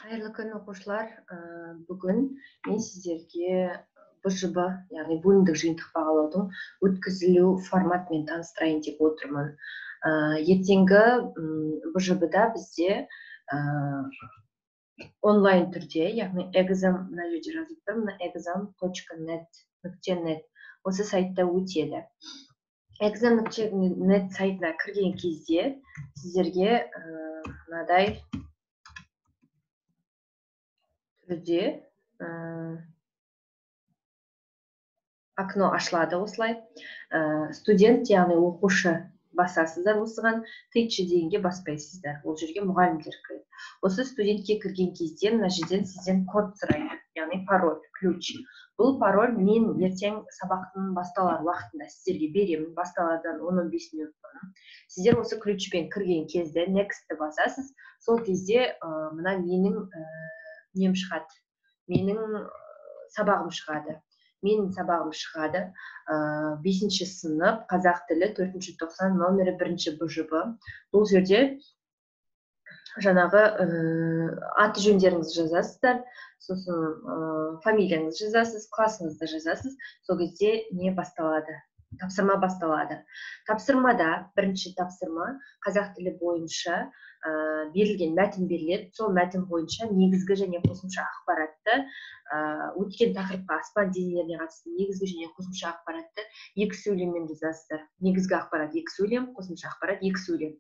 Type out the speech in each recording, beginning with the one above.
Қайырлы күн, оқушылар. Бүгін мен сіздерге БЖБ, яғни бөлімдік жиынтық бағалаудың өткізілу форматымен таныстырайын деп отырмын. Ертеңгі БЖБ-да бізде онлайн түрде, яғни exam, мына жерде жазылып тұр, мына exam.net, осы сайтта өтеді. exam.net сайтына кірген кезде сіздерге мынадай түрде окно ашылады осылай. Студент, яғни оқушы басасыздар осыған, teacher дегенге баспайсыздар, ол жерге мұғалімдер кіреді. Осы студентке кірген кезде мына жерден сізден код сұрайды, яғни пароль, ключ. Бұл пароль мен ертең сабақтың басталар уақытында сіздерге беремін, басталардан 10-15 минут бұрын. Сіздер осы ключпен кірген кезде next-ті басасыз, сол кезде мына менің нем шығады, менің сабағым шығады. Менің сабағым шығады. 5-ші сынып, қазақ тілі, 4-ші 90, номері 1-ші БЖБ. Бұл жерде жаңағы аты жөндеріңізді жазасыздар, сосын фамилияңызды жазасыз, классыңызды жазасыз. Сол кезде не басталады? Тапсырма басталады. Тапсырмада бірінші тапсырма қазақ тілі бойынша берілген мәтін беріледі. Сол мәтін бойынша негізгі және қосымша ақпаратты, өткен тақырыпқа, аспан денелеріне қатысты негізгі және қосымша ақпаратты екі сөйлеммен жазасыздар. Негізгі ақпарат екі сөйлем, қосымша ақпарат екі сөйлем.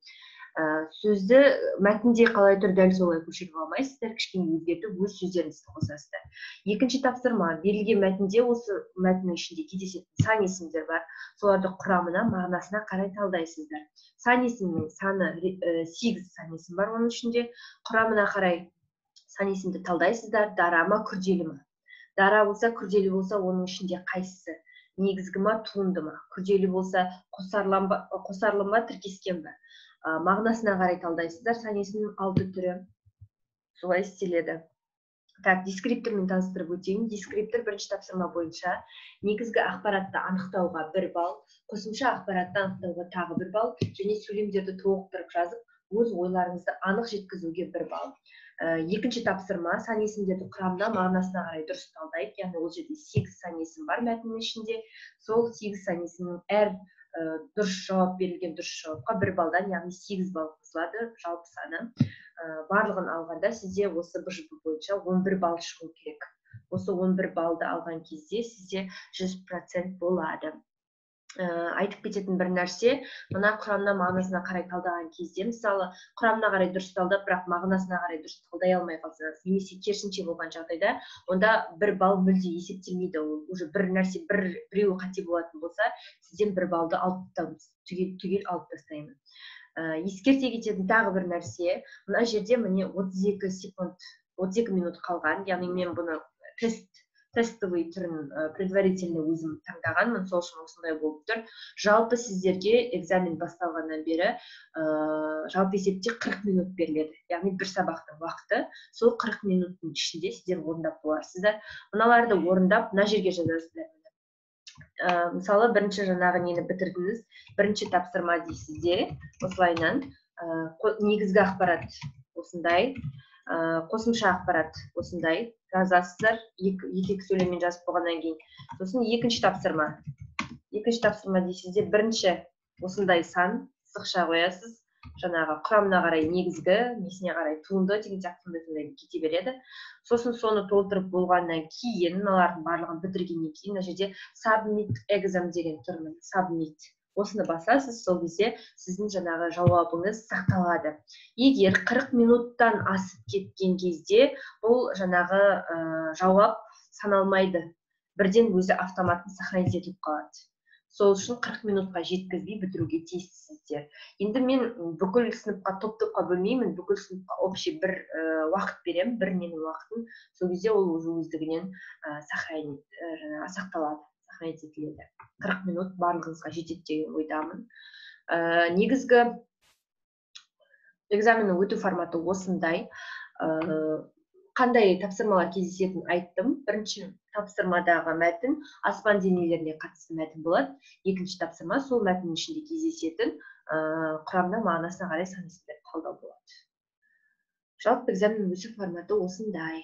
Сөзді мәтінде қалай тұр дәл солай көшіріп алмайсыздар, кішкене өзгертіп өз сөздеріңізді қосасыздар. Екінші тапсырма, берілген мәтінде осы мәтіннің ішінде кездесетін сан есімдер бар, соларды құрамына, мағынасына қарай талдайсыздар. Сан есімнің саны 8 сан есім бар оның ішінде, құрамына қарай сан есімді талдайсыздар, дара ма, күрделі ма? Дара болса, күрделі болса, оның ішінде қайсысы? Негізгі ма, туынды ма? Күрделі болса, қосарлы ма, тіркескен бе? Мағынасына қарай талдайсыздар, сан есімнің 6 түрі солай істеледі. Так, дескриптормен таныстырып өтейін. Дескриптор бірінші тапсырма бойынша негізгі ақпаратты анықтауға 1 балл, қосымша ақпаратты анықтауға тағы 1 балл және сөйлемдерді толықтырып жазып, өз ойларыңызды анық жеткізуге 1 балл. Екінші тапсырма сан есімдерді құрамына, мағынасына қарай дұрыс талдайды, яғни ол жерде 8 сан есім бар мәтіннің ішінде. Сол 8 сан есімнің әр дұрыс жауап берілген дұрыс жауапқа 1 балдан, яғни 8 балл қосылады жалпы саны. Барлығын алғанда сізде осы БЖБ бойынша 11 балл шығу керек. Осы 11 баллды алған кезде сізде 100% болады. Айтып кететін бір нәрсе, мына құрамына, мағынасына қарай талдаған кезде, мысалы, құрамына қарай дұрыс талдап, бірақ мағынасына қарай дұрыс талдай алмай қалсаңыз, немесе керісінше болған жағдайда, онда 1 балл мүлде есептелмейді. Ол уже бір нәрсе, біреуі қате болатын болса, сізден 1 баллды алып тастаймыз, түгел алып тастаймын. Ескерте кететін тағы бір нәрсе, мына жерде міне 32 секунд, 32 минут қалған, яғни мен бұны тестовый түрін предварительно өзім таңдағанмын, сол үшін осындай болып тұр. Жалпы сіздерге экзамен басталғаннан бері жалпы есепте 40 минут беріледі, яғни бір сабақтың уақыты. Сол 40 минуттың ішінде сіздер орындап боларсыздар. Мыналарды орындап, мына жерге жазасыздар. Мысалы, бірінші жаңағы нені бітірдіңіз, бірінші тапсырма дейсіз де, осылайынан негізгі ақпарат осындай, қосымша ақпарат осындай жазасыздар, екі сөйлеммен жазып болғаннан кейін. Сосын екінші тапсырма. Екінші тапсырма дейсіз де, бірінші осындай сан, сызықша қоясыз, жаңағы құрамына қарай негізгі, несіне қарай туынды деген сияқты сондай кете береді. Сосын соны толтырып болғаннан кейін, мыналардың барлығын бітіргеннен кейін, мына жерде submit exam деген тұр, міне, submit. Осыны басасыз, сол кезде сіздің жаңағы жауабыңыз сақталады. Егер 40 минуттан асып кеткен кезде, бұл жаңағы жауап саналмайды. Бірден өзі автоматты сохранить етіліп қалады. Сол үшін 40 минутқа жеткізбей бітіруге тиіссіздер. Енді мен бүкіл сыныпқа топ-топқа бөлмеймін, бүкіл сыныпқа общий бір уақыт беремін, бір менің уақытым. Сол кезде ол уже өздігінен жаңағы сақталады, сохранить етіледі. 40 минут барлығыңызға жетеді деген ойдамын. Негізгі экзаменнің өту форматы осындай. Қандай тапсырмалар кездесетінін айттым. Бірінші тапсырмадағы мәтін аспан денелеріне қатысты мәтін болады. Екінші тапсырма сол мәтіннің ішінде кездесетін құрамына, мағынасына қарай сан есімдерді талдау болады. Жалпы, экзаменнің өзі форматы осындай.